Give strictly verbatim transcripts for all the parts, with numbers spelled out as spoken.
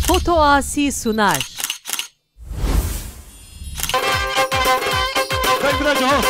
Foto Asi sunar. Deng bile cihaz.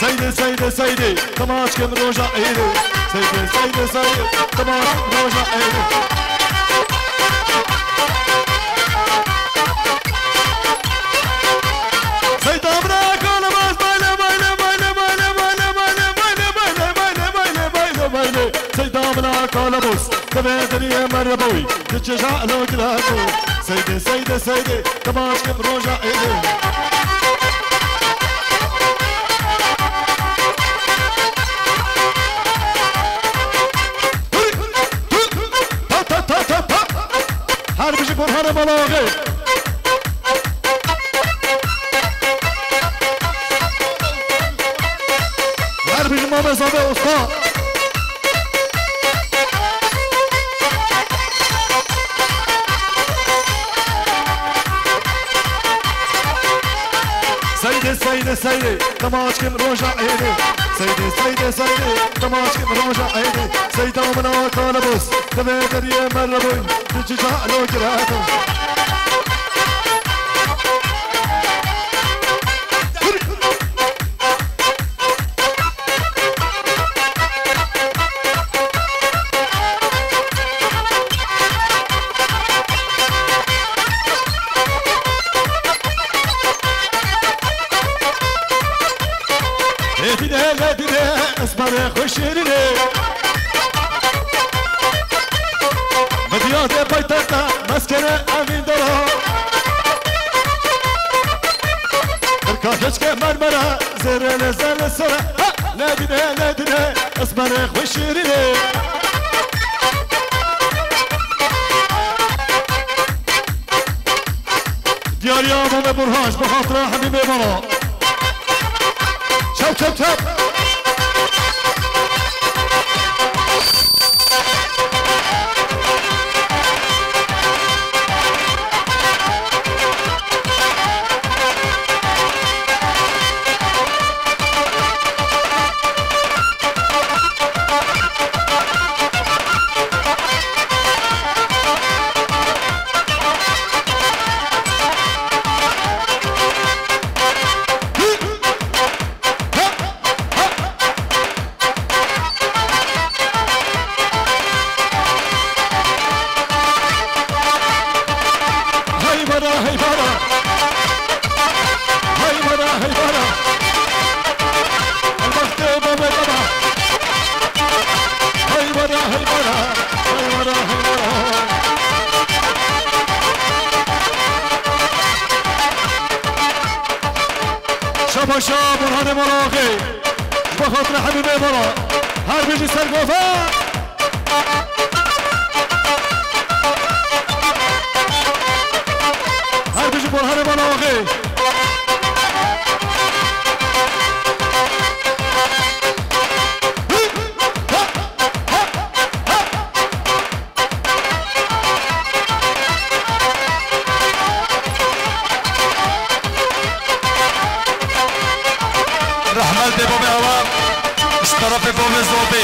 Seydê, seydê, seydê, temaşkim roja êdê. Seydê, seydê, seydê, temaşkim roja êdê. Seyda bira kalmaz, bayle, bayle, bayle. Seyda bira kalmaz, tevê deriyê merboy, diçe ja lo girako. Seydê, seydê, seydê, temaşkim roja êdê. Her bijî Burhanê Balaxê. Her bijî Mame Zade Usta. Seydê, seydê, seydê, temaşkim roja êdê. Seydê, seydê, seydê, temaşkim roja êdê. Seyda mina kalibos, divê deriyê me reboy, di cicalo gireta. Êdîne, êdîne, esmerê xwe şêrînê. Bi diyadê paytexta meskere evîndara. Qirka keçke mermera, zêrê lê zerre sere. Ha! Nedîne, nedîne, esmerê xwe şêrînê. Diyariya Mame Burhan, ji bo xatira hemî mêvana. Çep, çep, çep. Hey bara, hey bara. Hey bara, hey bara. Elbextê bavê te ba. Hey bara, hey bara. Hey bara, hey bara. Şabaşa Burhanê Balaxê. Ji bo xatira hemî mêvana. Her bijî sergofa. Her bijî Burhanê Balaxê. Rehmet bê bavê hewa, ji terefê bavê Zobê.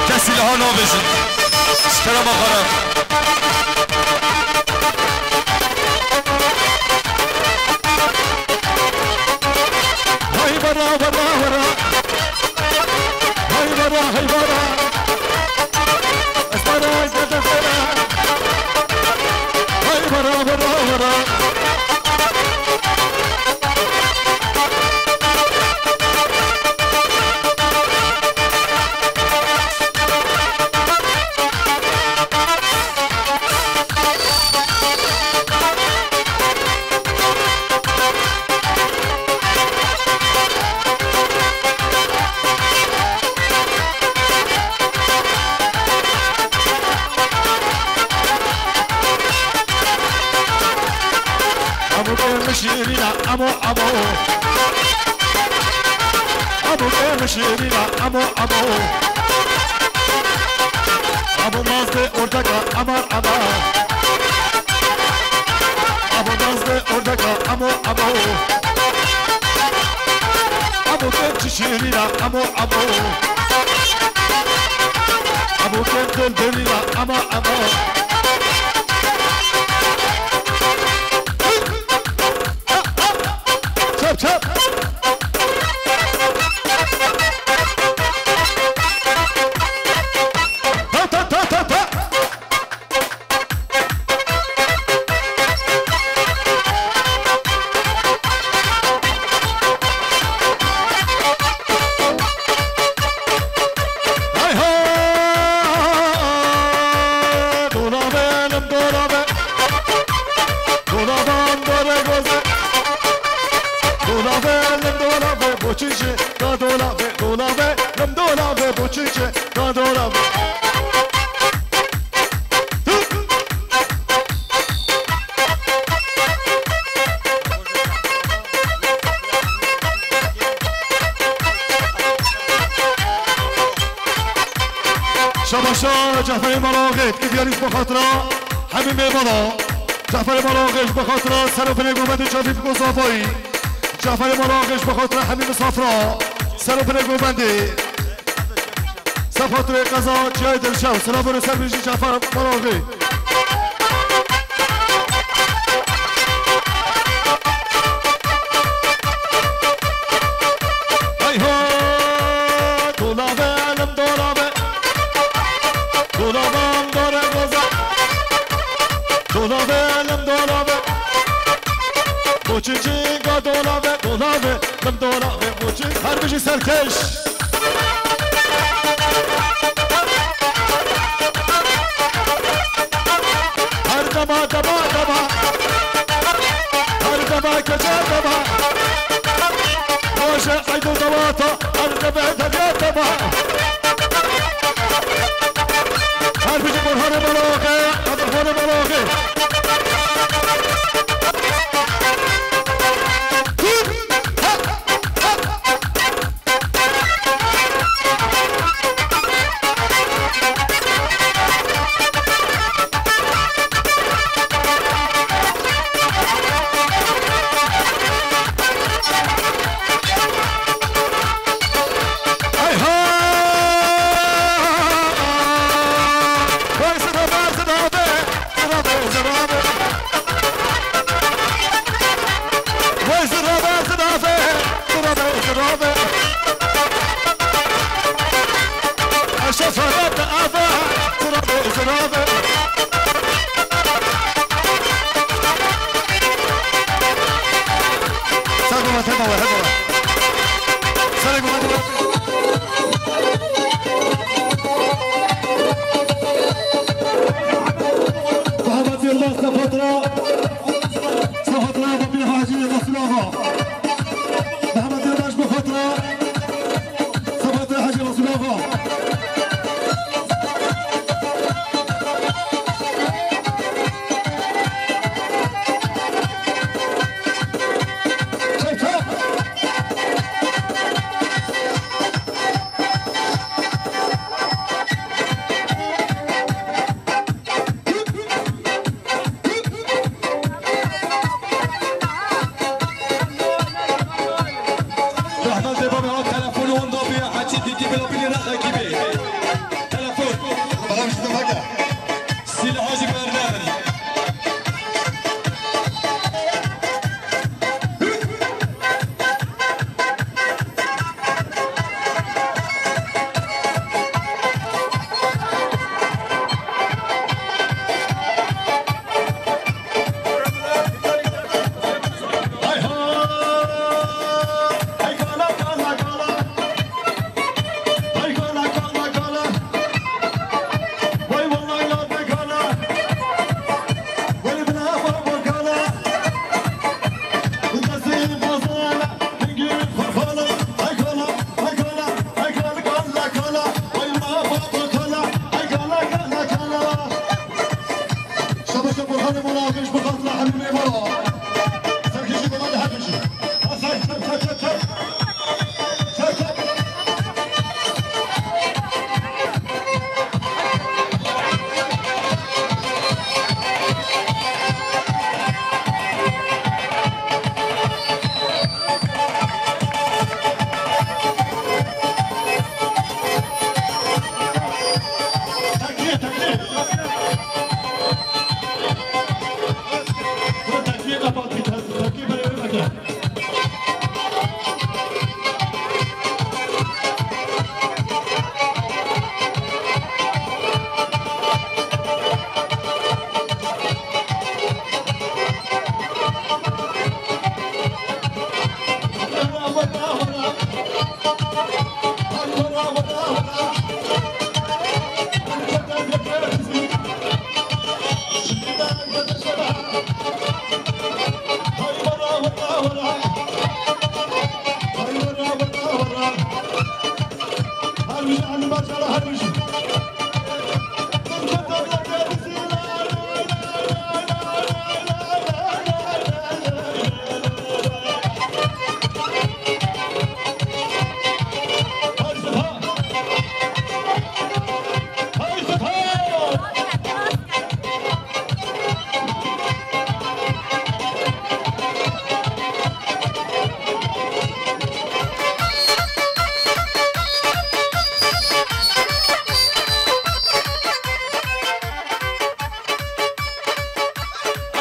Kesî liha nabêjin. Ji kerema xwe re. Hey bara, bara, bara. Hey bara, hey bara. Ez bara, ez bara, bara. Hey bara, bara, bara. Amo, amo. Amo, kêm şêrîna, amo, amo. Amo, mastê ordeka, amo, amo. Amo, mastê ordeka, amo, amo. Amo, kêm çi şêrîna, amo, amo. Amo, kêm dil birîna, amo, amo. Çap, çap. Ta, ta, ta, ta, ta. Hay ha! Dolabê, lim dolabê. Dolabam dore goze. Dolabê, lim dolabê, boçî jî ka dolabê, dolabê, lim dolabê, boçî jî ka dolabê. Şabaşa Caferê Maraxê, diviyarî ji bo xatira hemî mêvana. Caferê Maraxê ji bo xatira Serofirê Govendê Çavî Fiko Safayî. Caferê Maraxê ji bo xatira hemî misafira Serofirê Govendê. Ser xatirê qeza Çiyayê Dilşew, silav û rêz ser bijî Cafer Maraxê. Hey ho, dolabê, lim dolabê. Dolabam dore goza. Dolabê, lim dolabê. Boçî jî ka dolabê, dolabê, lim dolabê, boçî. Her bijî serkeş. Her dema, dema, dema. Her dema, gece dema. Roje, aydın dema ta. Her dema, derya dema. Her bijî Burhanê Maraxê, Abdurrahmanê Maraxê. Ay ha! Vay zirabe, zirabe, zirabe, zirabe. Vay zirabe, zirabe, zirabe, zirabe. Aşa ferhat ava, zirabe, zirabe. Sağ ol, sağ ol, sağ ol. Serê guma, Muhammed Yilmaz, Sefatra, Sefatra, Babî Hacî, Resulullah. Muhammed Yilmaz, Sefatra, Sefatra, Hacî Resulullah.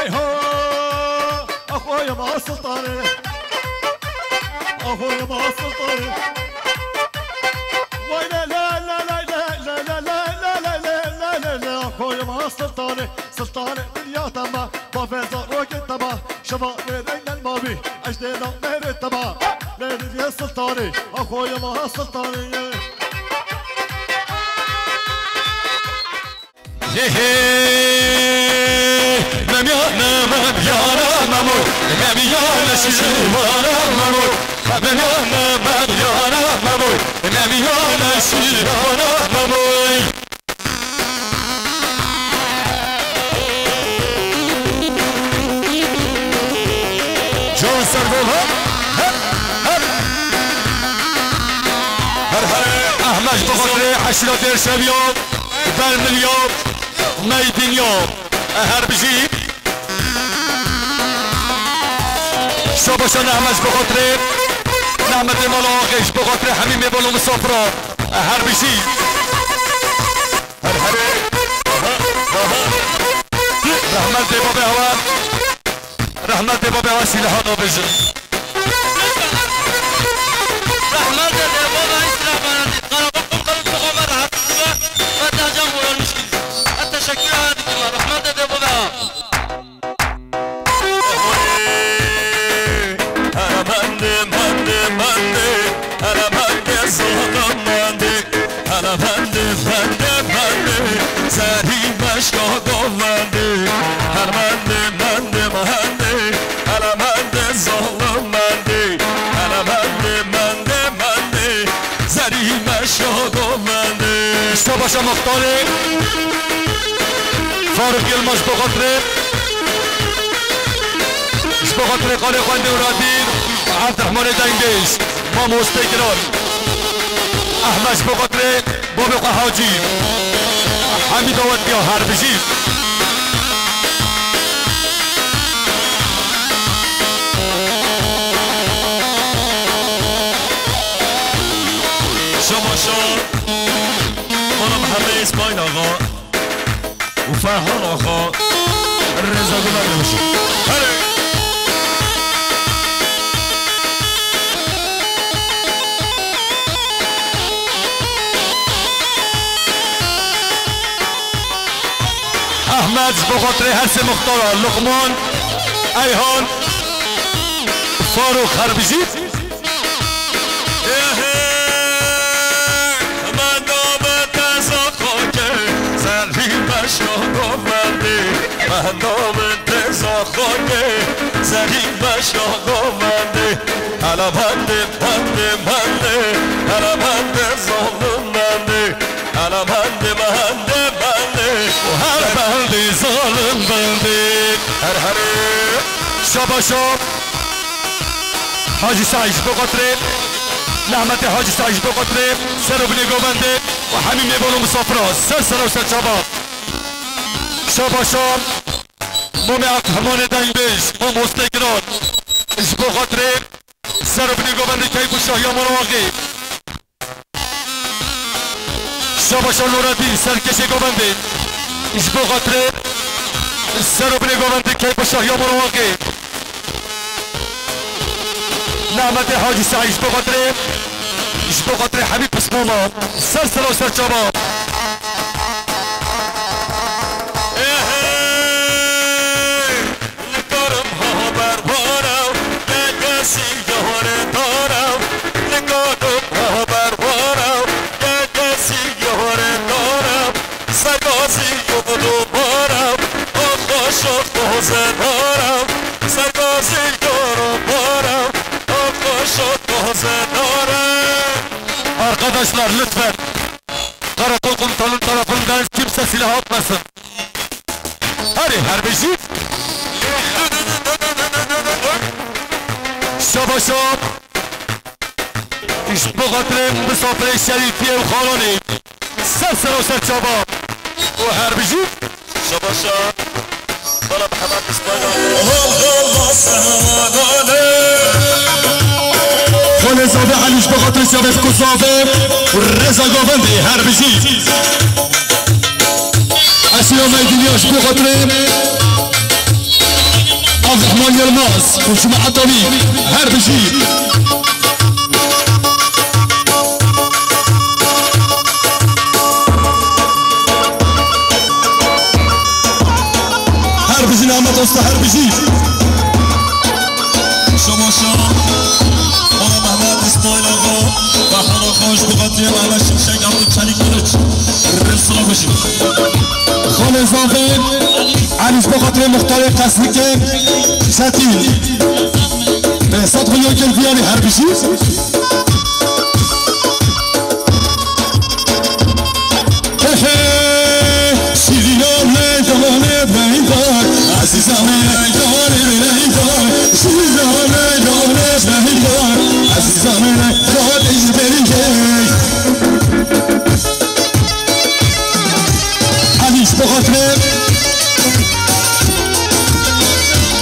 Ay ho! Ahoyim ha Sultanê. Ahoyim ha Sultanê. Vay la la la la la la la la la la la la la la. Ahoyim ha Sultanê. Sultanê dinya tema. Bavê zarokê tema. Şeva lê reynel mavî. Ejdê la mêrê tema. Lê dinya Sultanê. Ahoyim ha Sultanê. He he. Memiyane, memiyane, memoy. Memiyane, şîvane, memoy. Memiyane, memiyane, memoy. Memiyane, şîvane, memoy. Can Serdoğan. Her, her. Her, her. Ahmet Bahadır, Haşmet Erşeviyan. Bermilya, Meydinyo, e, her bijî. Şabaşa nehme ji bo xatirê Nehmetê mala axê, ji bo xatirê hemî mêvan û misafira, e, her bijî. Her herê. Aha, aha. Rehmet dê babê hewa. Rehmetê babê hewa Sîleha nabêjin. Rehmetê dê babê Îsra Baradî. Qara qum qelb xwe me rehet bû. Ve tehcan xwe vermiş kî. Ez teşekkür dikim. Rehmetê dê babê hewa. Hele mendê, mendê, mendê. Hele mendê, zalim mendê. Hele mendê, mendê, mendê, zerî meşka govendê. Hele mendê, mendê, mendê, hele mendê, zalim mendê. Hele mendê, mendê, mendê, zerî meşka govendê. Şabaşa muxtarê Faruk Yilmaz, ji bo xatirê, ji bo xatirê qalê xwendê û radîr Evdirehmanê Dengbêj. Mamostê giran. Ehmed ji bo xatirê babê xwe Hacî. Hemî dawetiya her bijî. Şabaşa Mala Mihemed Îsmaîl Axa. û Ferhan Axa Rêza Guler dibêjin. Herê! Ehmed ji bo xatirê her sê muxtara Luqman, Eyhan, Farûq her bijît. Êhê, mendo min teza xakê, zerrî meşka govendê. Mendo min teza xakê, zerrî meşka govendê. Hele mendê, mendê, mendê, hele mendê, zalim mendê. Hele mendê, mendê, mendê. Hele mendê, zalim mendê. Her herê. Şabaşa. Hacî Saîd ji bo xatirê, Nehmetê Hacî Saîd ji bo xatirê, ser û binê govendê û hemî mêvan û misafira, ser sera û ser çava. Şabaşa Mamê Evdirehmanê Dengbêj, mamostê giran, ji bo xatirê ser û binê govendê keyf û şahiya mala axê. Şabaşa Nureddin, serkêşê govendê. Ji bo xatirê ser û binê govendê keyf û şahiya mala axê. Nehmetê Hacî Saîd ji bo xatirê, ji bo xatirê hemî pismama. Ser sera û ser çava. Êhê! Nikarim haber wara, ke kesî yarê dara. Nikarim haber wara, ke kesî yarê dara. Sergazî yodo bara, axa şaxoze dara. Sergazî yoro bara, Arkadaşlar, lütfen. Karakol komutanın tarafından kimse silah atmasın. Hadi, her bir şey. Şabaşa. Ji bo xatirê misafirê şerîfiyê û xalanê. Ser ser û ser çava. Û her bijî. Şabaşa. Bala Mihemed İsmail. Xalê Zavê Elî ji bo xatirê Şevê Kuzavê û Reza Govendê her bijî. Eşîra Meydîniya ji bo xatirê Abdurrahman Yilmaz û cemaeta wî her bijî. Her bijî Ahmet Usta, her bijî. Şabaşa. Bala Mehmet İsmail Ağa. Bahana Xoş, Buxatiyê Mehmet Şimşek, Abdülçelik Kılıç. Rêsra bijî. Xalê Zavê Elî ji bo xatirê Muxtarê Qesrikê Çetîn. Behzat Xulya Gelviyanî her bijî. He he, şîrîna meydanê beydar, ezîza meydanê beydar, şîrîna meydanê beydar, ezîza meydanê beydar. Elî ji bo xatirê,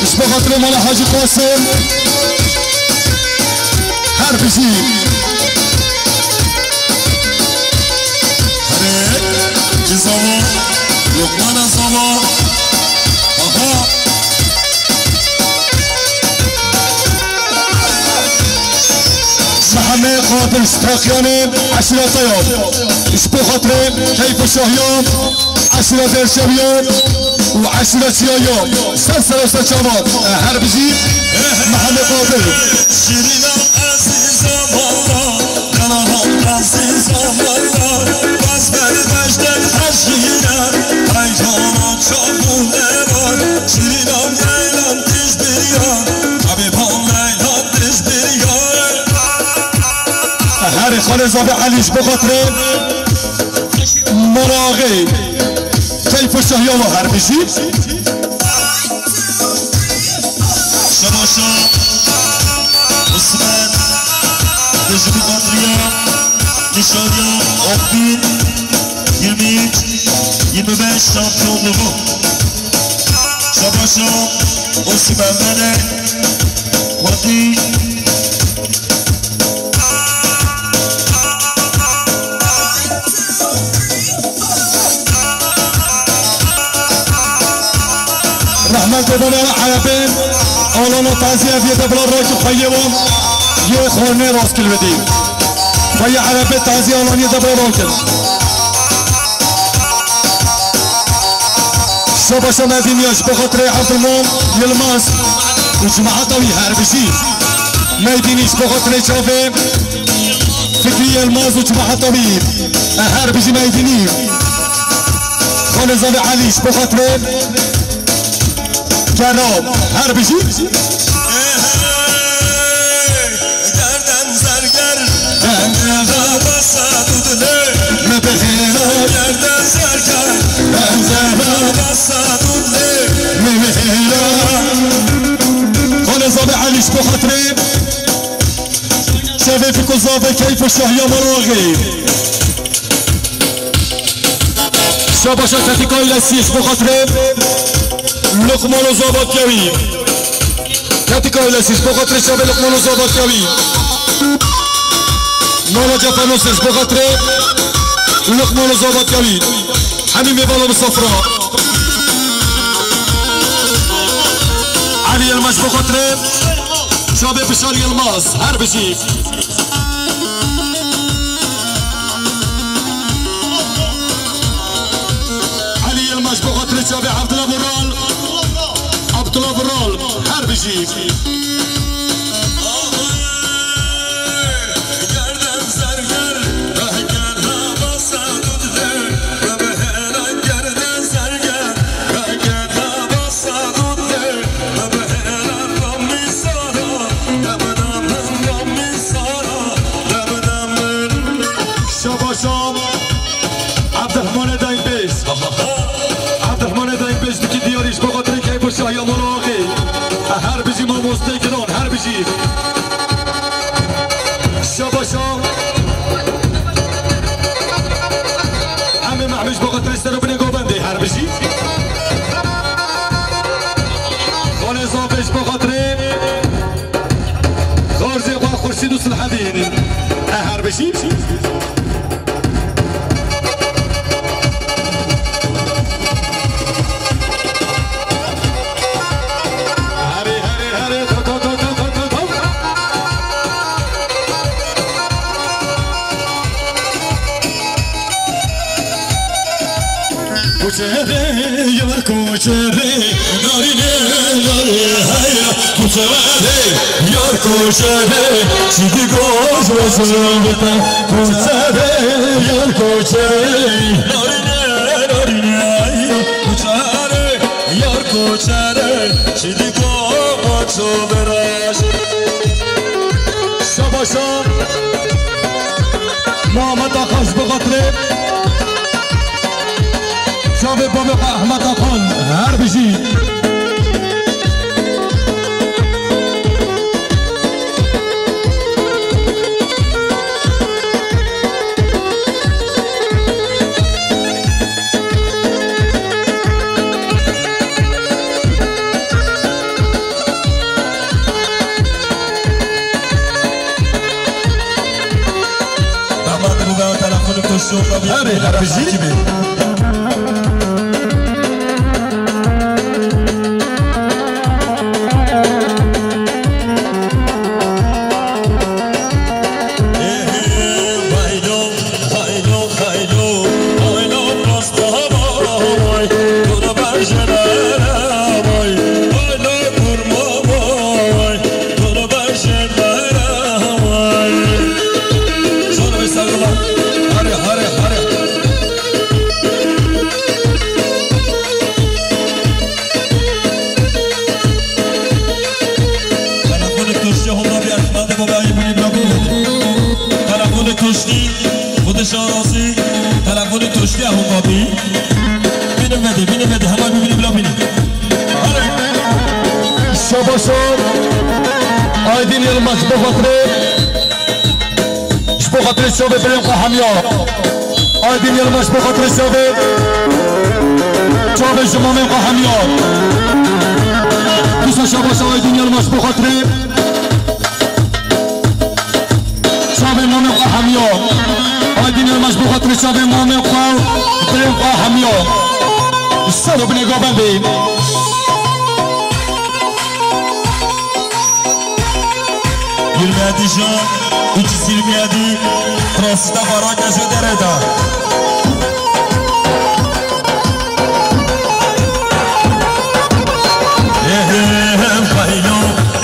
ji bo xatirê mala Hacî Qasim. Her bijî. Herê, Cizamo, Lokmana Zamo. Aha. Mehemê Qadir ji Taqiyanê eşîreta ya. Ji bo xatirê keyf û şahiya eşîra Dêrşeviya û eşîra Çiyaya. Ser ser ser çavan. Her bijî Mehemê Qadir. Şirîna ezîza valla, Kanahan ezîza valla, bas ber beştek heşîre, Tayhana çavû ne var, Şirîna Leyla tij biriya, Habîba Leyla tij biriya. Herê Xalê Zavê Elî ji bo xatirê Mala Axê. Keyf û şahiya we her bijî. Şabaşa Osman, Necmi Kadriye, Nişaniya on bin yirmi üç yirmi beş şampiyonluğu. Şabaşa Osman Mene, Fatih. Rehmet bana Erebê, alana taziye viye de bila rakî xweyê wan, yê xwarnê rast kil vedî. Xweyê Erebê taziye alaniyê de bila rakin. Şabaşa Mevîniya ji bo xatirê Evdilman Yilmaz û cemaeta wî her bijî. Meydînî ji bo xatirê çavê Fikrî Yilmaz û cemaeta wî. E, her bijî Meydînî. Xalê Zavê Elî ji bo xatirê Kerem. Her bijî. Gerdem zerger, bende basa dudle. Me behêla. Gerdem zerger, bende basa dudle. Me behêla. Xalê Zavê Elî ji bo xatirê Şevê Fiko Zavê keyf û şahiya Maraxê. Şabaşa Ketika Îlesî ji bo xatirê Luqman û Zava Kewî. Ketika Îlesî ji bo xatirê Şevê Luqman û Zava Kewî. Mala Cefa Nosir ji bo xatirê Luqman û Zava Kewî. Hemî mêvala misafira. Elî Yilmaz ji bo xatirê Şevê Bişar Yilmaz. Her bijî. Elî Yilmaz ji bo xatirê çavê Evdila Vural. Evdila Vural, her bijî. Sîdû Silhedîn, e her bijî. Herê, herê, herê, to, to, to. Koçerê, yar koçerê, narîne, narîne, hey, koçerê, yar koçerê, çîdî goj ve zolbete, koçerê, yar koçerê, narîne, narîne, hey, koçerê, yar koçerê, çîdî goj ve zolbete. Şabaşa. Muhammed Axa ji bo xatirê çavê bavê xwe Ehmed Axan her bijî. Damat bû ve telefonê kuştî. Erê, her bijî. Telefonê kuştî, hûn rabî, Ehmedê bo beyî bînî bila bînî. Telefonê kuştî, Xwedê şarazî, telefonê kuştî, hûn rabî. Bînî vedê, bînî vedê, hema bî bînî bila bînî. Hadi. Şabaşa, Aydin Yılmaz, bo xatirê. Ji bo xatirê çavê birêm xwe hemiya. Aydin Yılmaz ji bo xatirê çavê. Çavê ji mamê xwe hemiya. Dîsa şabaşa Aydin Yılmaz ji bo xatirê. Çavê mamê xwe hemiya. Aydin Yılmaz ji bo xatirê çavê mamê xwe. Birêm xwe hemiya. Ser û binê govendê. Yirmi yedi jan, üç yüz yirmi yedi, transite xwe rake ji derê de. Ê, ê, ê, qaylo,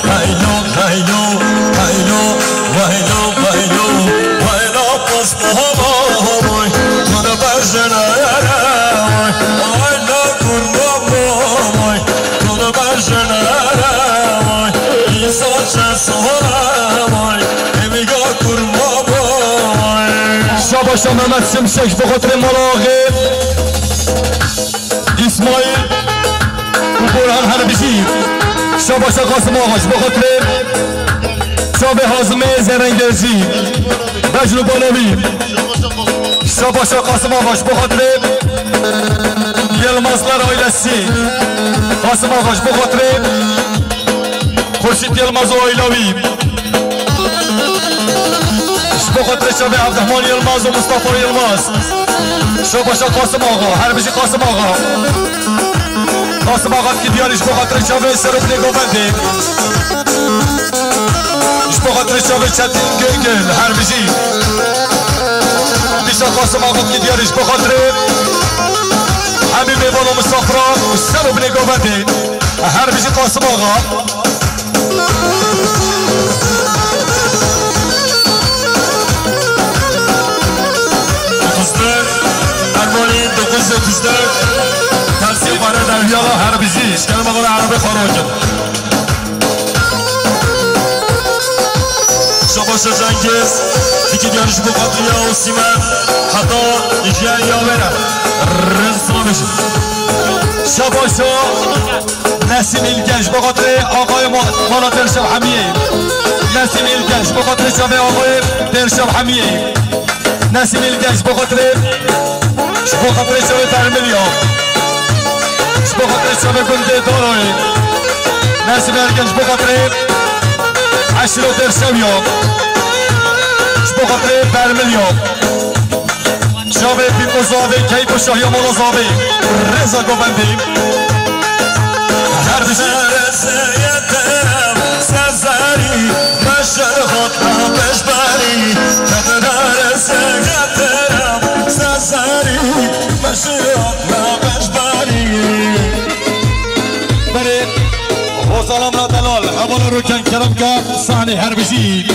qaylo, qaylo, qaylo, qaylo, qaylo, qaylo, pasta hava, hava, kana berjene, ay, ay, la kurma, ay. Şabaşa Mehmet Şimşek ji bo xatirê mala axê. Îsmaîl û Burhan her bijî. Şabaşa Qasim Axa ji bo xatirê çavê Hazimê Zerengezî. Bejn û bala wî. Şabaşa Qasim Axa ji bo xatirê Yilmazlar ailesi. Qasim Axa ji bo xatirê Xurşîd Yilmaz û aila wî. Ji bo xatirê çavê Evdehman Yilmaz û Mustafa Yilmaz. Şabaşa Qasim Axa, her bijî Qasim Axa. Qasim Axa Kidiyarî ji bo xatirê çavê Serokê Govendê. Ji bo xatirê çavê Çetin Gengel, her bijî. Dîsa Qasim Axa Kidiyarî ji bo xatirê hemî mêvan û misafira ser û binê Govendê. Her bijî Qasim Axa. Dokuz dört, Erbolî dokuz dokuz dört. Tersî xware derviya her bijî. Şkelme xware Erebê xwe rokin. Şabaşa Cengiz, fikir yarış bu katliya Osime. Hata jiyan yavera. Rızmamış. Şabaşa. Nesîm Îlgen ji bo xatirê axayê ma-, mala Dêrşev Hemiyê. Nesîm Îlgen ji bo xatirê çavê axayê Dêrşev Hemiyê. Nesîm Îlgen ji bo xatirê, ji bo xatirê çavê Termilya. Ji bo xatirê çavê gundê Daroyê. Nesîm Îlgen ji bo xatirê eşîro Dêrşev ya. Xatirê bermilyo. Çavê pîk û zavê, keyf û şahiya mala zavê. Rêza govendî. Her bijî. Sezarî, meşir hotna beşbarî. Kadına reze getirim. Sezarî, meşir hotna beşbarî. Berê, Hozan Amra Delal, hevala Rûken kerem ke sahnê her bijî.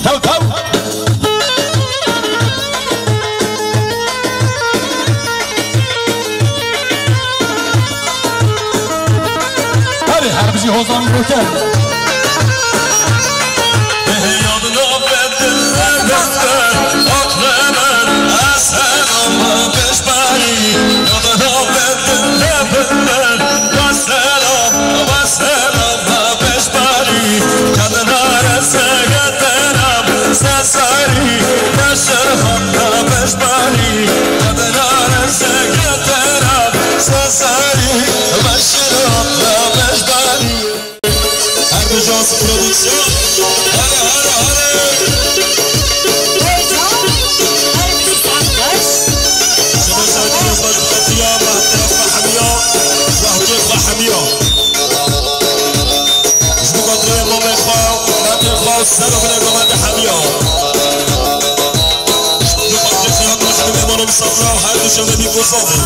Tew tew. Hadi her bijî Hozan Rûken. Her bijî Production. Hare, hare, hare. Heyecan, her bir sandaş. Şima şahidî ez bes qetiya, mehtre xwe hemiya, wehkê xwe hemiya. Ji bo xatirê mamê xwe, mehtrê xwe, ser û binê govendê hemiya. Ji bo xatirê xelat û xedimê mala misafira, her du çavê bîk û zavê.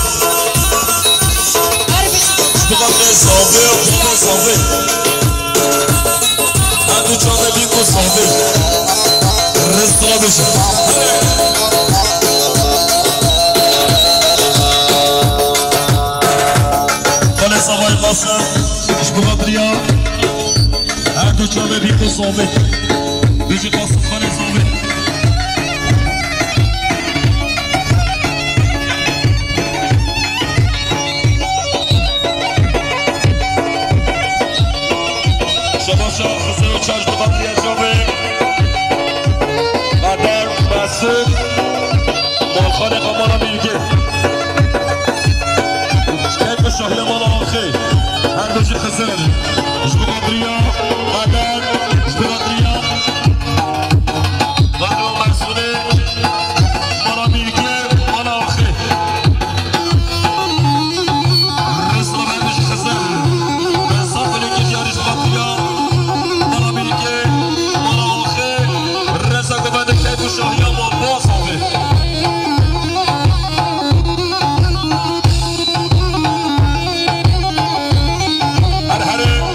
Ji bo xatirê zavê, bo zavê. Her du çavê bîk û zavê. Rêz tira bêje. Xalê Savayê Qasim, ji bo xatiriya her du çavê bîk û zavê. Bêje Qasim Xalê Zavê. Şebaşa Xizir û Çar ji bo xatiriya çavê. Qeder, Mesûd, Malxanê Qamala Mîlgê. Keyf û şahiya mala axê. Her du jî Xizir. Ji bo xatiriya Qeder, ji bo xatiriya Qeder û Mesûdê. Mala Mîlkê, mala axê. Rêz tira bêje Xizir. Safilê kê diyarî ji xatiriya mala Mîlkê, mala axê. Rêza govendê keyf û şahiya mal bas axê. Her herê.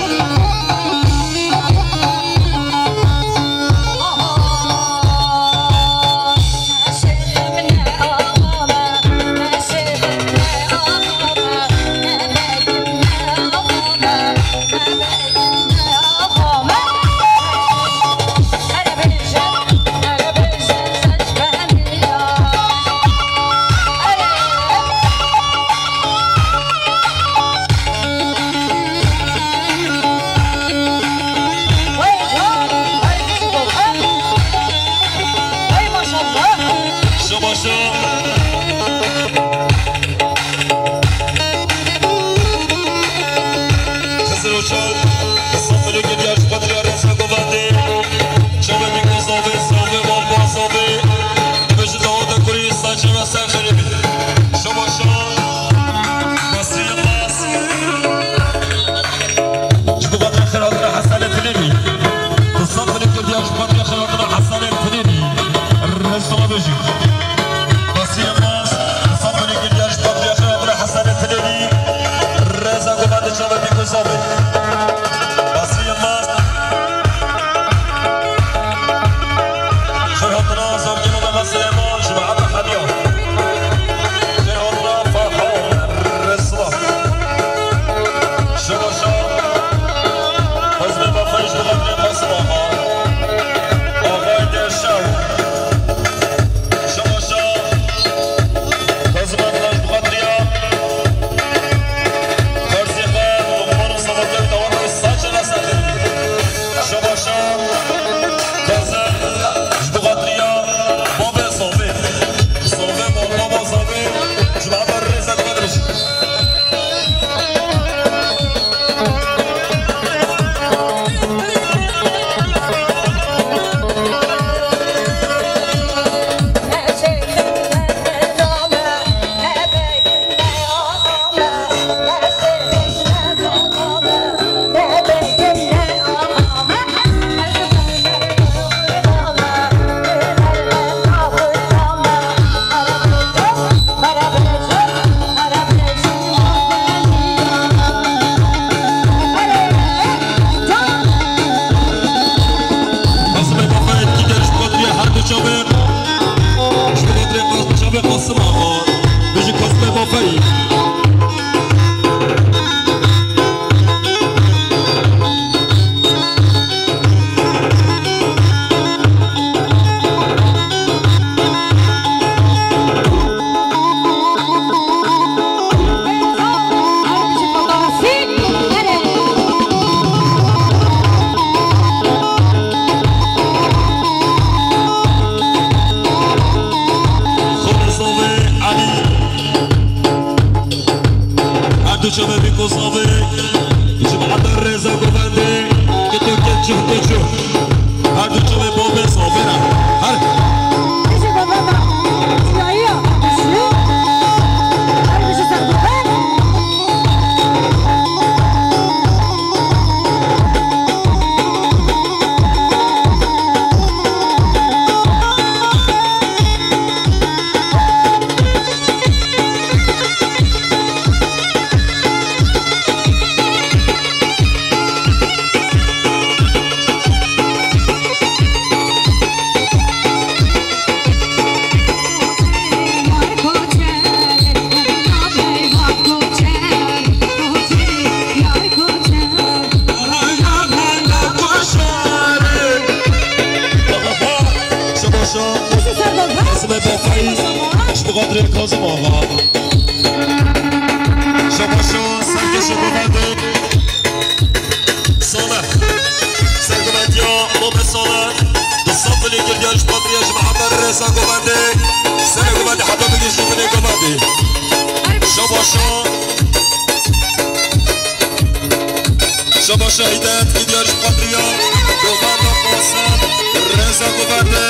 Çavê, ji xatirê Qas-, çavê Qasim Axa, bêjî Qasimê Bafeyî. Xwedê zavê Elî. Her du çavê bî ku zavê. Cemaeta rêza govendê. Ke tu ke çuh ke çuh. Her du çavê bavê zavê re. Her. Şabaşa. Qasimê Bafeyî, ji bo xatirê Kazim Axa. Şabaşa, serkêşa govendê. Salih. Sergovendiya Mame Salih. Bi sed filê girdiya ji xatirê cemaeta rêza govendê. Serê govendê heta bigihîje binê govendê. Şabaşa. Şabaşa Hîdayet, girdiya ji xatirê govenda Qasim, rêza govendê,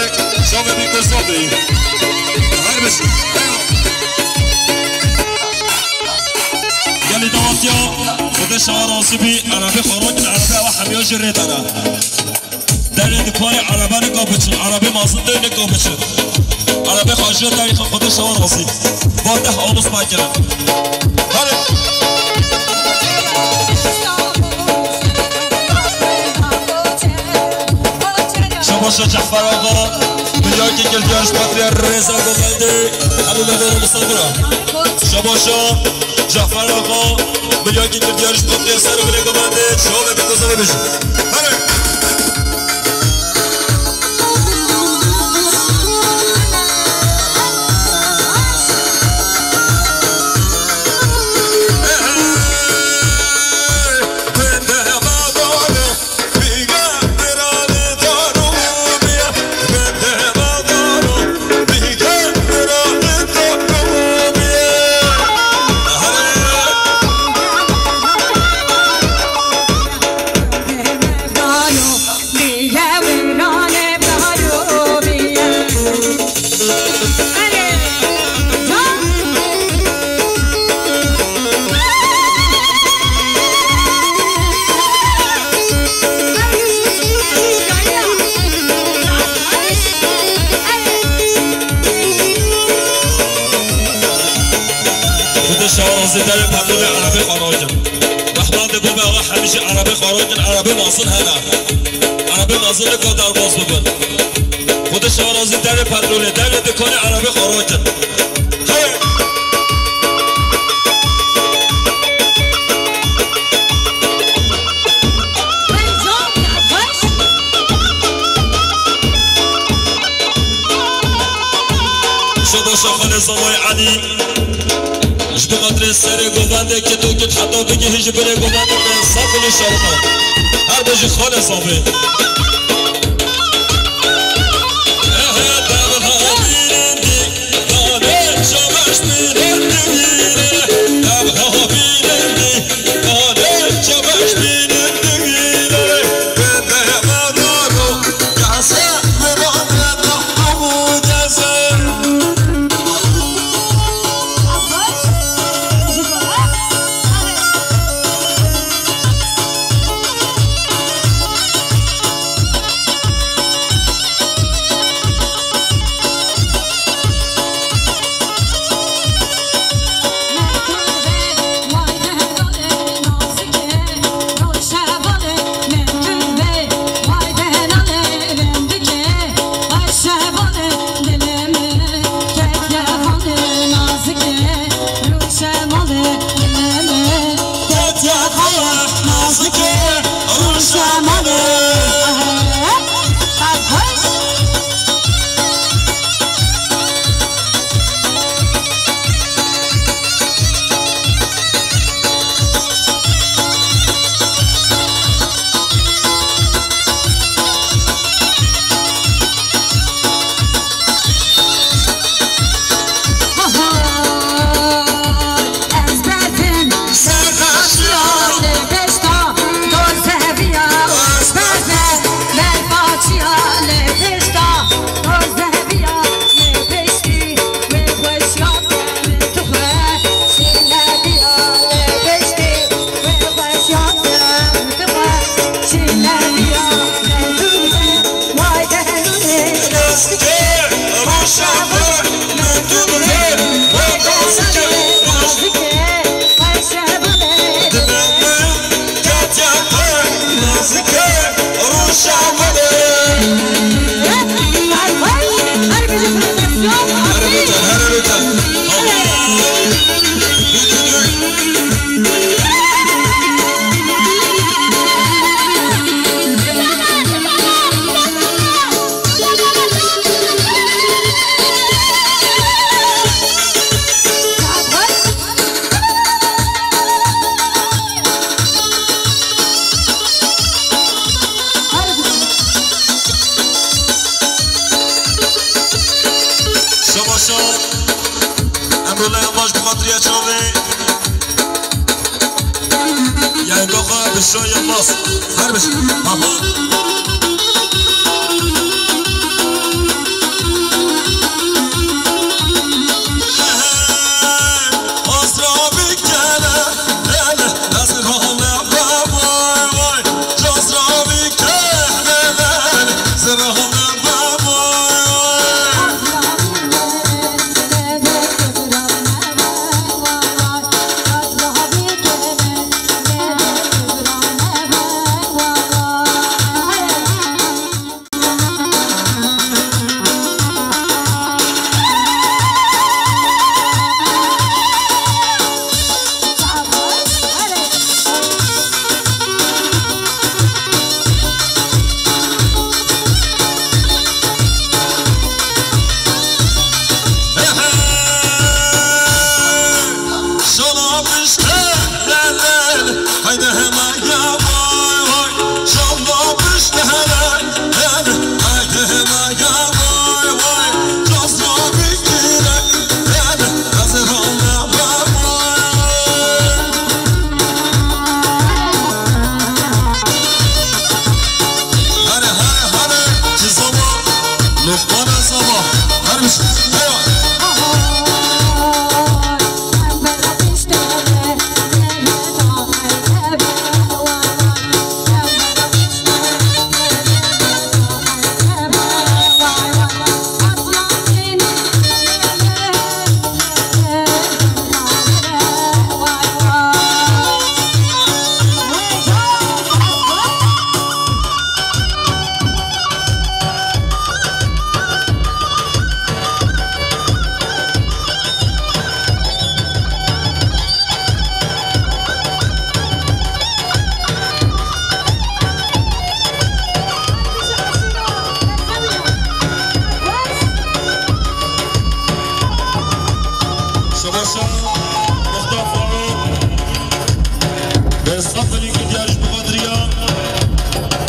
çavê bî ku zavê. Her bijî. Gelî dawetiya, Xwedê şawa razî bî, erebê xwe rokin, erebê ewa hemiya jî rê dene. Derê dikanê erebe nika biçin, erebê mezin dê nika biçin. Erebê xwe ji derê xwe Xwedê şawa razî. Va deh alus mekirin. Hadi. Şabaşa Cefer Axa, milyakî girdiya ji xatirê rêza govendê, hemû lêvara misafira. Şabaşa. Cafer Axa, milyakî girdiya ji xatirê ser û binê govendê, çavê bî ku zavê bijî. Here! Xwedê şawa razî, derê perdûnê erebê xwe rakin. Rehman de bo me, ewa hemî jî erebê xwe rakin, erebê mezin hene. Erebê mezin nika derbas bibin. Xwedê şawa razî, derê perdûnê, derê dikanê erebê xwe rakin. Hey! Şabaşa xalê Zavayê Elî. Ji bo xatirê serê govendê kit û kit heta bigihîje binê govendê pênc sed filî şerfa. Her bijî xalê Zavê. Em rûnayên baş bi xatiriya çavê. Yayınga xwe bi şoyên bas. Her bijî. Aha. Hane, hane, hane. Çi zama? Lokmana zama. Her bir şey. Eyvah. Şebaşa Muxtar Faruk bi sed milî kir diyar ji bo xatiriya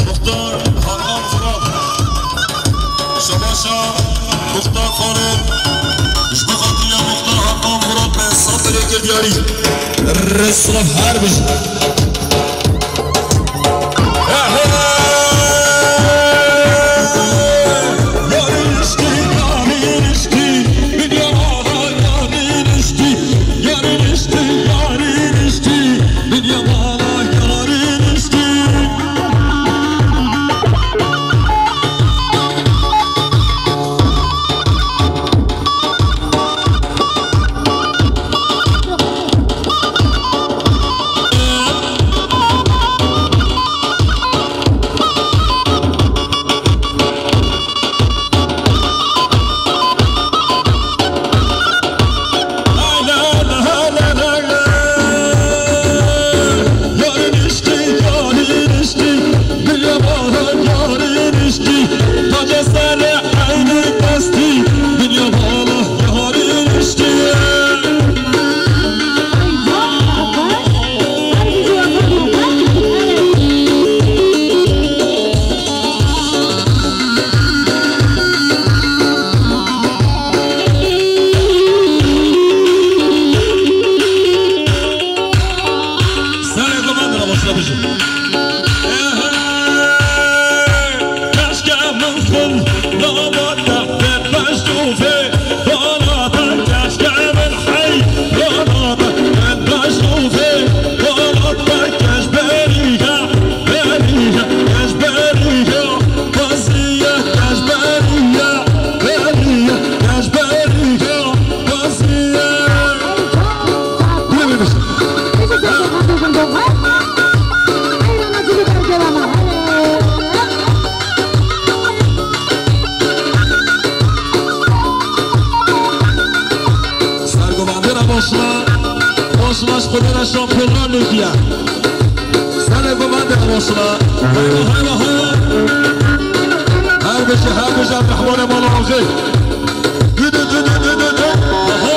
Muxtar Hakan Firat. Şebaşa Muxtar Faruk ji bo xatiriya Muxtar Hakan Firat bi sed milî kir diyarî. Rêz silav her bijî. Serê xwe bandira boşuna bijî. Ehe, keşke min xwe nava te pêt beştûfê. Sergovandê re boşla, boşla ji xwedê re şampiyonlar lêkiye. Serê govandê re boşla. Hayva, hayva, hayva. Her bijî, her bijî Abdurrahmanê mala axê. Dü, dü, dü. Aha.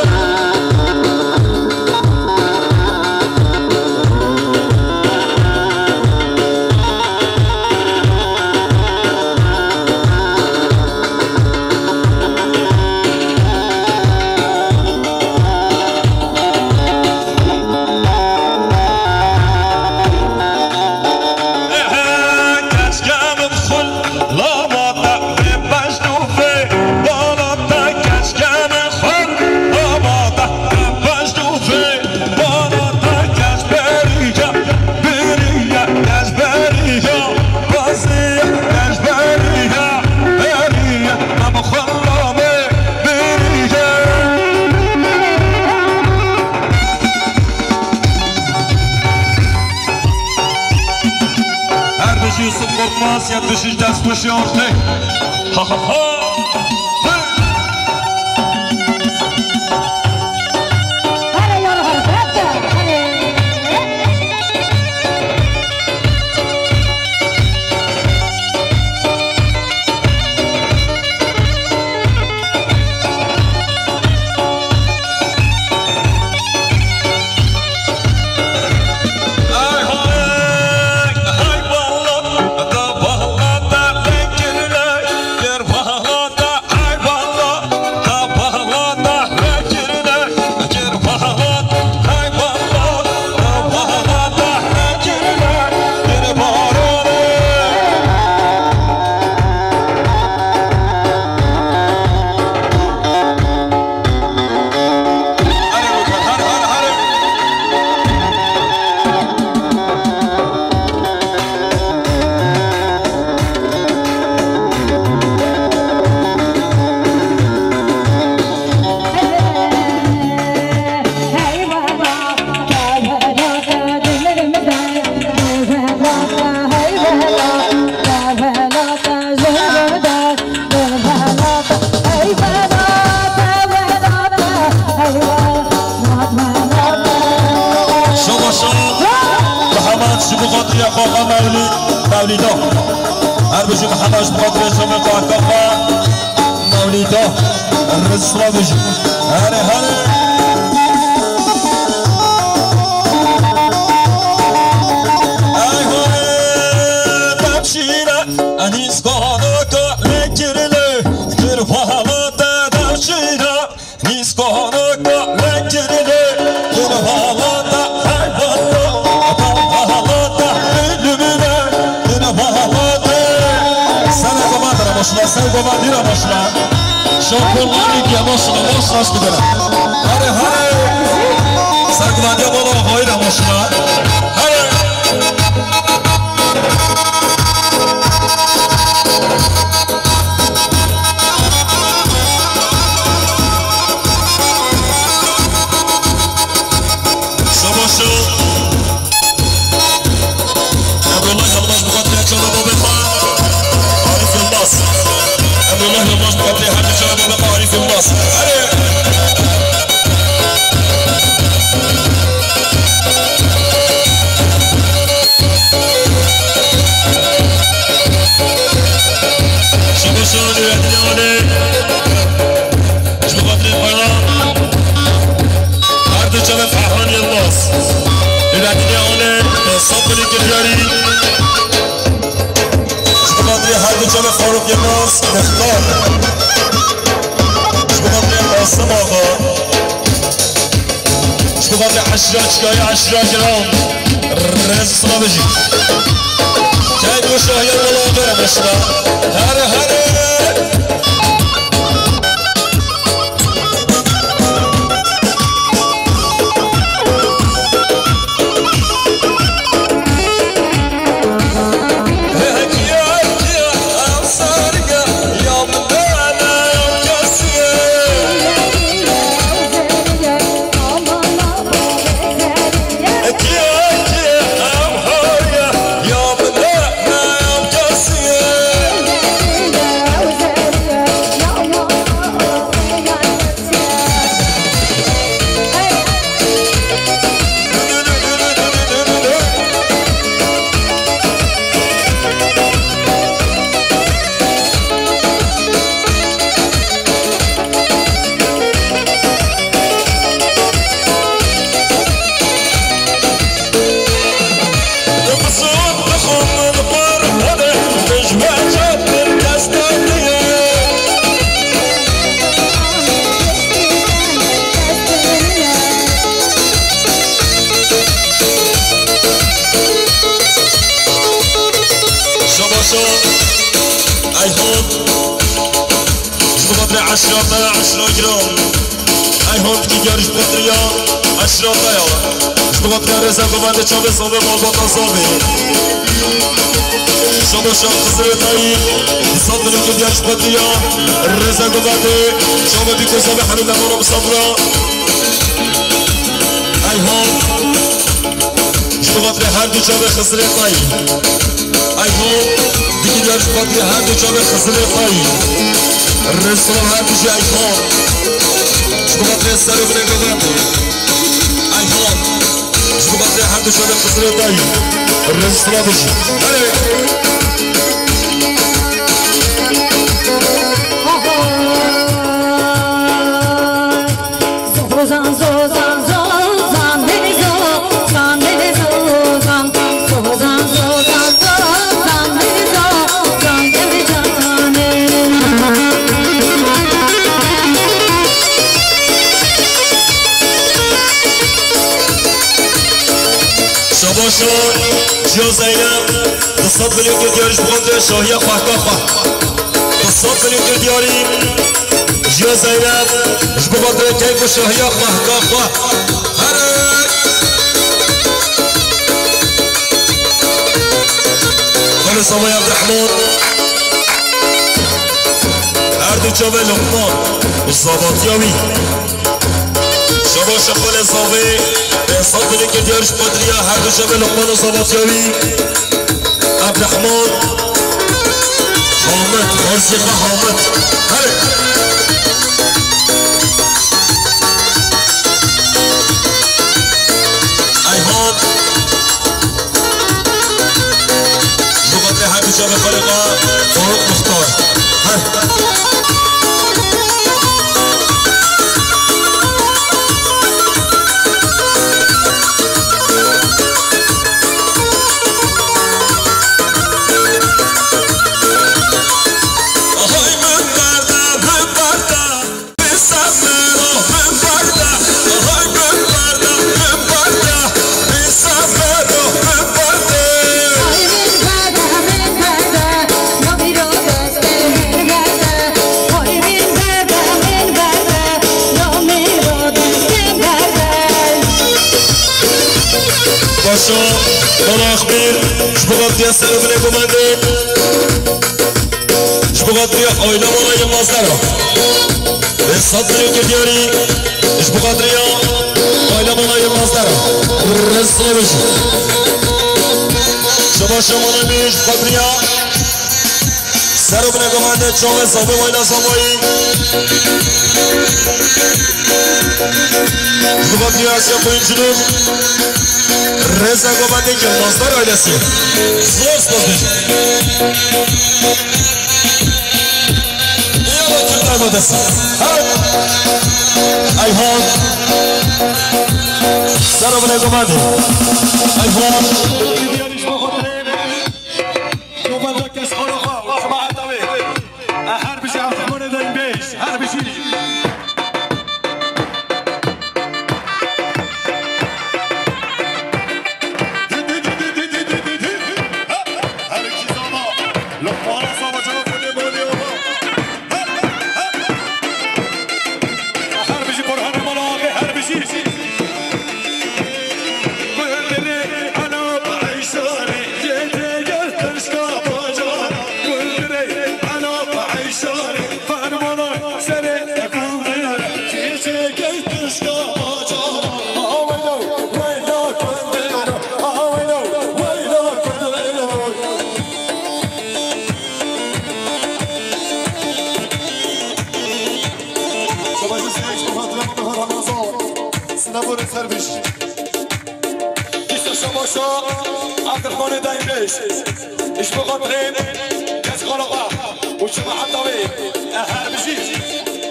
Yetmiş üç ders başı ortaya. Ha ha ha. Şaba şaba, Mihemed ji bo xatirê xwe xwe Mewlî-, Mewlîda. Her bijî Mihemed ji bo xatirê çavê xwe, eka xwe Mewlîda. Rêz silav bijî. Herê, herê. Ey hore, bemşîre, enîs gana ka lê kirine, kir vala te bemşîre. Nîskaneke lê kirine, din halata heyvana, ata halata lê lümüne, din halata. Sene goma dira başla, sen goma dira başla. Şampiyonlar Ligi başla, başla şu dira. Hadi, hadi. Sen goma dira bana hayra başla. Hadi. Şabaşo. Emrullah Yılmaz bu kadar çala babê xwe. Arif Yılmaz. Emrullah Yılmaz bu kadar her çala babê xwe Arif Yılmaz. Hadi. Şabaşo, Nurettin Yavane. Ji bo xatirê xwe ya. Her du çavê Ferhan Yilmaz. Nurettin Yavane, Safirî Kiryarî. Ji bo xatirê her du çavê Faruk Yilmaz, Dextar. Ji bo xatirê Qasim Axa. Ji bo xatirê eşra çikayê eşra giran. Rêz silav bijî. Keyf û şahiya wela bere meşra. Here here. Şabaşo, Eyhod. Ji bo xatirê eşrata, eşra giran. Eyhod ki diyar ji bo xatirê ya, eşrata ya. Ji bo xatirê rêza govendê çavê zavê malbata zavê. Şabaşo Xizirê Tayî, dîsa dilê ku diyar ji bo xatirê ya. Rêza govendê çavê bîko zavê Hemîd Emana Misafira. Eyhod. Ji bo xatirê her du çavê Xizirê Tayî. Eyhod. Gidiyor ji xatirê her du çavê Xizirê Tayî. Rêzî silav her du jî Eyhan. Ji bo xatirê ser û binê govend. Eyhan. Ji bo xatirê her du çavê Xizirê Tayî. Rêzî silav bijî. Erê. Zozan, zozan, zozan, deli zozan, deli zozan. Zozan, zozan, zozan, deli zozan, deli canê. Şabaşo, Jiya Zeynep, du sed milyon kir diyar ji bo xatirê şahiya xwehka xwe. Du sed milyon kir diyarî. Jiya Zeynep, ji bo xatirê keyf û şahiya xwehka xwe. Here! Xalê Zavay Evdihman. Her du çavê Luqman û zavatiya wî. Şabaş Xalê Zavê, pênc sed milyon kir diyar ji bo xatiriya her du çavê Luqman û zavatiya wî. Evdihman. Hamid, Xarzî xwe Hamid. Here. Eyhan. Ji bo xatirê her du çavê xalê xwe Faruk Muxtar. Her. Hay min berde, min berde. Paşa, bana axbir, ji bo xatiriya ser û binê gomendê. Ji bo xatiriya aîla mala Yilmazler a. Pênc sed milyon kir diyarî. Ji bo xatiriya aîla mala Yilmazler a. Rêzî silav bijî. Şabaş mala min ji bo xatiriya ser û binê gomendê çavê Zavê û aîla Zavayî. Ji bo xatiriya Asiya Koyuncu'nun. Rêza gomendê Yilmazlar ailesi. Zor spas bêjim. Ya Kürtler Modası. Evet. Ayhan. Ser û binê gomendê. Ayhan. Her bijî, her bijî. Silav û rêz her bijî. Îşte şabaşa Abdurrahmanê Daîm Reis. Ji bo xatirê kes xala xwe û cemaeta wê, e, her bijî.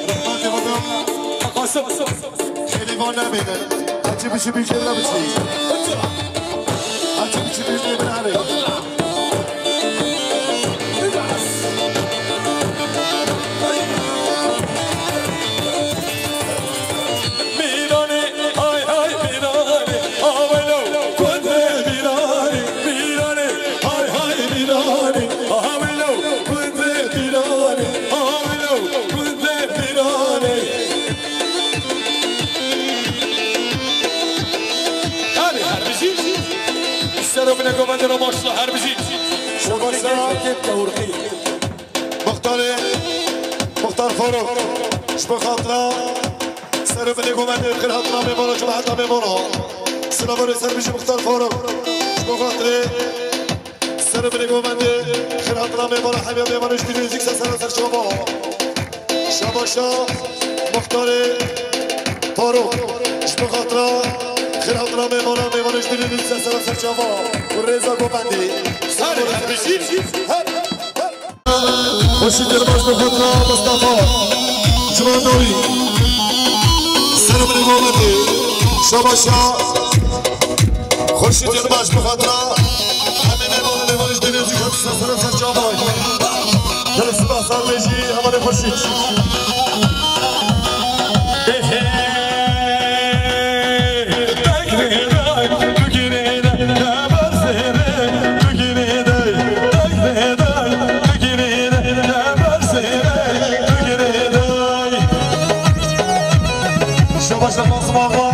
Rehmetê Xwedê. Qasim. Xêlî van nebêne. Hecî biçî bîjê nebiçî. Hecî biçî bîjê binarê. Mîranê, hay hay mîranê, awelo, kundê mîranê, mîranê, hay hay mîranê, awelo, kundê mîranê, awelo, kundê mîranê. Her, her bijî. Ser û binê govendê re başla, her bijî. Şabaşa. Muxtarê, Muxtar Faruk, ji bo xatira ser û binê govendê, xêr hatina mêvana, cemaeta mêvana. Silav û rêz ser bijî Muxtar Faruk. Ji bo xatirê Binê govendê, xêr hatira mêvana, hemiya mêvanê ji dilê nêzîk ser sera ser çava. Şabaşa Muxtarê Faruk, ji bo xatira xêr hatira mêvana, mêvanê ji dilê nêzîk ser sera ser çava û rêza govendê. Her, her, her. Xurşîd Yilmaz bi xatira Mustafa Civandawî. Ser binê govendê. Şabaşa Xurşîd Yilmaz bi xatira hemî mêvanê mêvanê ji dilê nêzîk ser sera ser çava. Gelek spas, sar bêjî hevalê Xurşîd. Şabaş Qasim Ağa.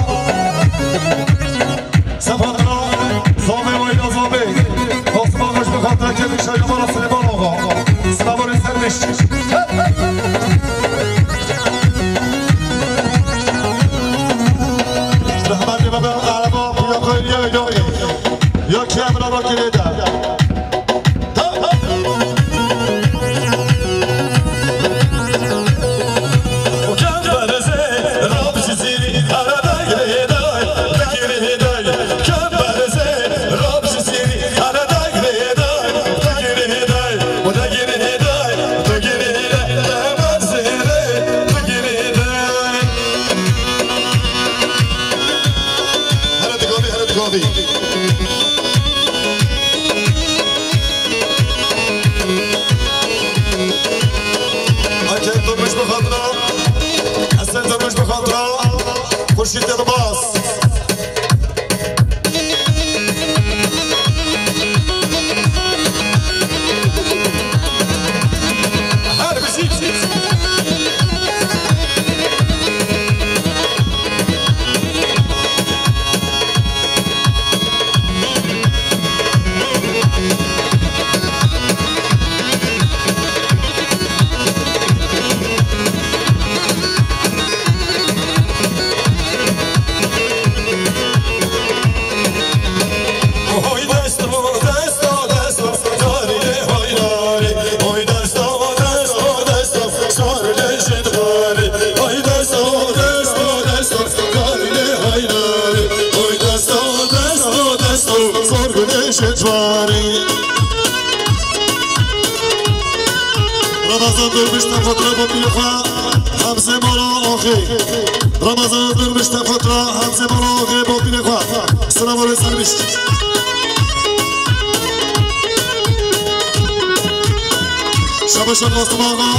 Sefatra Zobê, wayda Zobê. Qasim Ağa ji xatira kevin şaşa mala Silêman Ağa. Silavarê ser bêjî. Rehmetê bebe, araba, ya xeyriye, ya, ya kiyamına bak, kirêde. Hele digovî, hele digovî. Hakem Durmuş bi xatira, Esen Durmuş bi xatira Xurşîd Yilmaz. Her bijî. Oy desto, desto, desto, darî lê haynarî. Oy desto, desto, desto, sar lê ji divarî. Oy desto, desto, desto, darî lê haynarî. Oy desto, desto, desto, sar lê ji divarî. Ramazan Durmuş te xatir bo pîrê xwe Hemzê Mala Axê. Ramazan Durmuş te xatir Hemzê Mala Axê bo pîrê xwe. Silav û rê ser bêjî. Şabaş Qasim Ağa.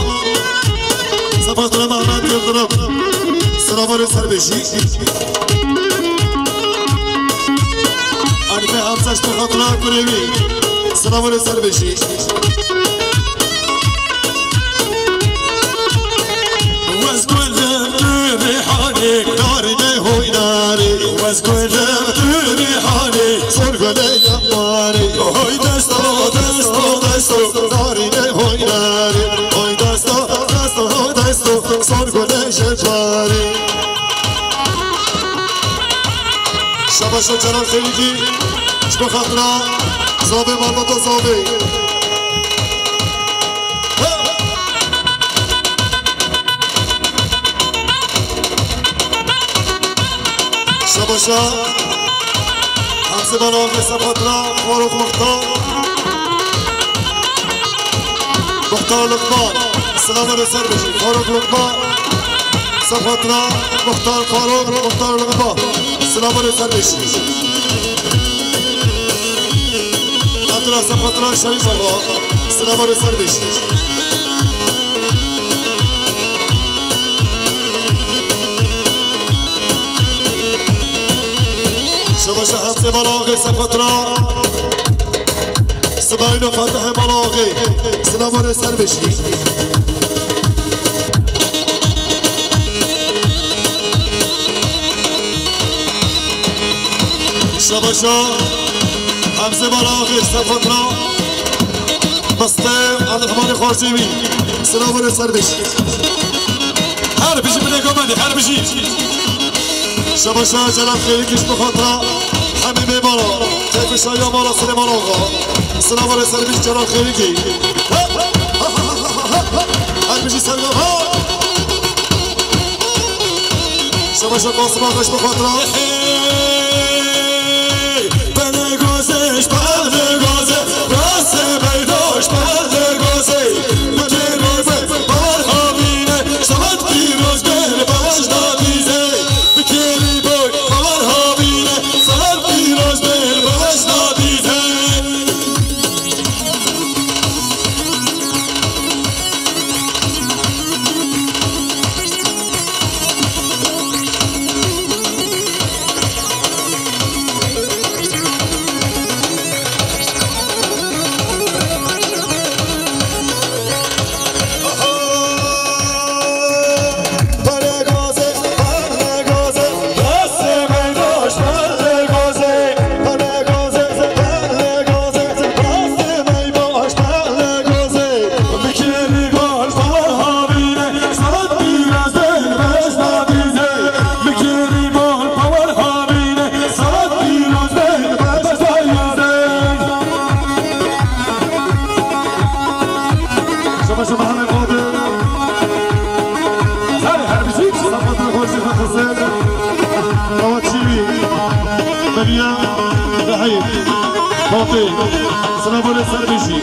Sefatra Mehmet Yildirim. Silav û rê ser bêjî. Arife Hamza ji xatira kurê wî. Silav û rê ser bêjî. Wez gulim tu rîhanî, darî de hoy darî. Wez gulim tu rîhanî, zor gulê yamarî. Hoy desto, desto, desto, darî de hoy darî. Hoy desto, desto, hoy desto, zor gulê ji barî. Şabaşa Celal Xelîkî, ji bo xatira Zavê, malbata Zavê. Şabaşa Hemzê Mala Axê, ser xatira Faruk Muxtar. Muxtar Luqman, silav û rê ser bêjî. Faruk Luqman, ser xatira Muxtar Faruk, Muxtar Luqman, silav û rê ser bêjî. Xatira, ser xatira Şerîf Axa, silav û rê ser bêjî. Şabaşa Hemzê Mala Axê, ser xatira Sibayî Fatihê Mala Axê, silav û rê ser bêjî. Şabaşa Hemzê Mala Axê, ser xatira Mistê Abdulrahmanê Xwarzêwî, silav û rê ser bêjî. Her bijî binê govendê, her bijî. Şabaşa Celal Xêrîkî, ji bo xatira Em ê bê mala, keyfê şahiya mala Silêman Axa. Silav û rê ser bî, cara xêrikî. Her bijî serga ha. Şemeşa Kasima xweş bi xatira. Bene gozê, ji perde gozê, rastê meyda, ji perde gozê. Bikêrî boy, bawer havîne, saet pîroz bê, baweş da dîzê. Bikêrî boy, bawer havîne, saet pîroz bê, baweş da dîzê. Şaba şaba hale Qadir. Hale her biçim. Safatın hoşçu hakkısı. Kavaçivi. Meryem. Zahir. Fatih. Sınav böyle serbeşi.